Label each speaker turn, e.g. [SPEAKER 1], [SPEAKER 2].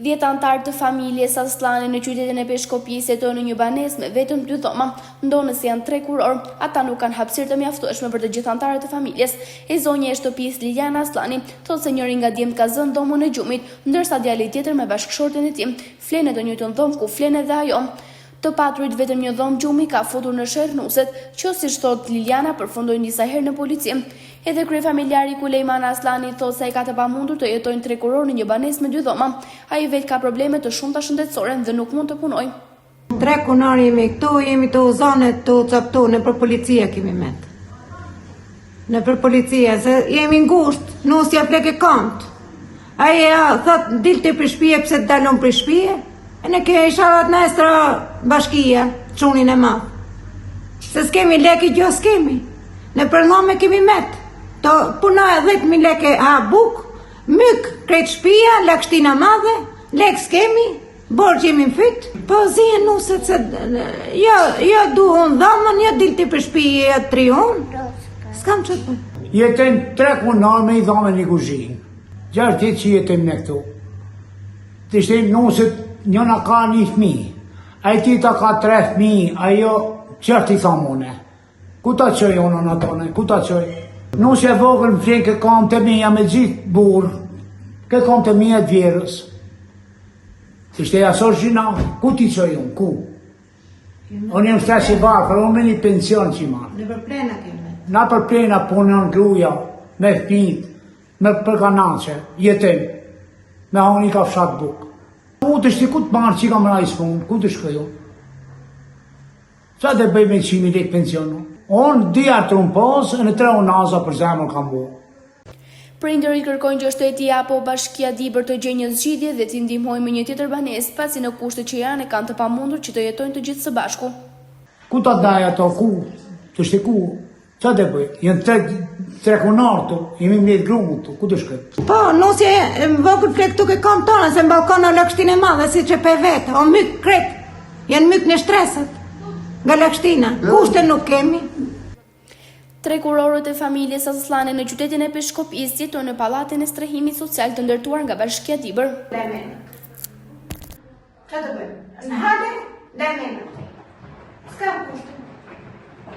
[SPEAKER 1] Dhjetë anëtarë të familjes Asllani në qytetin e Peshkopisë jetojnë në një banesë me vetëm dy dhoma. Ndonëse janë tre kurorë, ata nuk kanë hapësirë të mjaftueshme për të gjithë anëtarët e familjes. E zonja e shtëpisë, Liljana Asllani, thotë se njëri nga djemtë ka zënë dhomën e gjumit, ndërsa djali tjetër me bashkëshorten e tij fle në të njëjtën dhomë ku flen edhe ajo. Të paturit vetëm një dhomë gjumi ka futur në sherr nuset, që siç thotë Liljana përfundojnë disa herë në polici. Edhe kryefamiljari Kulejman Asllani thotë se e ka të pamundur të jetojnë tre kurorë në një banesë me dy dhoma. Ai vetë ka probleme të shumta shëndetësore dhe nuk mund të punojë.
[SPEAKER 2] Tre kunarë jemi këtu, jemi tu u zanë, tu u coptu, nëpër policia kemi met. Nëpër policia, se jemi ngusht, nusja fle ke kamt. Ai ja, thot, dilte prej shpije, pse të dalon prej shpije? E ne ke ishalla të na e strehon bashkia, çunin e madh. Se s'kemi lekë, gjo s'kemi. Nëpër llome kemi met. To punoj 10.000 lekë ha buk, myk, krejt shpia, lagshtina madhe, lekë s'kemi, borxh jemi në fyt. Po zihen nuset se, jo, jo du unë dhomën, jo dilte prej shpije, jo të tri unë. S'kam që të bëj.
[SPEAKER 3] Jetojmë tre kunarë me një dhomë një kuzhinë. Gjashtë ditë që jetojmë ne këtu. Të ishte nuset, njëna ka një fmi, ai tjetra ka tre fmi, ajo qërë t'i thamë une. Ku ta çoj unë në atone, ku ta çoj? Nusja e vogël më flen ke kamt e mija me gjithë burrë, ke kamt e mija të vjehrrës. Të ishte jasor gjina, ku t'i çoj unë, ku? Unë jam shtresë e varfër, unë me një pension që i marrë.
[SPEAKER 2] Nëpër plehna kemi.
[SPEAKER 3] Nëpër plehna punon gruja, me fmijt, Nëpër kanaçe, jetojmë, me hangër një kafshatë bukë. Ku të shti, ku të marrë që i kam ra i smunë, ku të shkoj unë? Ça të bëj me 100.000 lekë pension? Unë dy artron pas, e në tre unaza për zemër kam bo.
[SPEAKER 1] Prindërit kërkojnë që shteti apo Bashkia Dibër të gjejë një zgjidhje dhe t'i ndihmojë me një tjetër banesë, pasi në kushtet që janë e kanë të pamundur që të jetojnë të gjithë së bashku.
[SPEAKER 3] Ku ta daj ato, ku? Të shti ku? Ça të bëj? Janë tre, tre kunarë këtu, jemi mbledh grumbull këtu, ku të shkoj?
[SPEAKER 2] Po, nusja e vogël fle këtu ke kamt tona, se në ballkon o lagështinë e madhe, siç e pe vetë, o myk krejt, janë myk në shtresat, nga lagështina, kushte nuk kemi.
[SPEAKER 1] Tre kurorët e familjes Asllani në qytetin e Peshkopisë jetojnë në pallatin e strehimit social të ndërtuar nga Bashkia Dibër.
[SPEAKER 2] Ça të bëjmë? Në hale, dhe me S'kam kushte.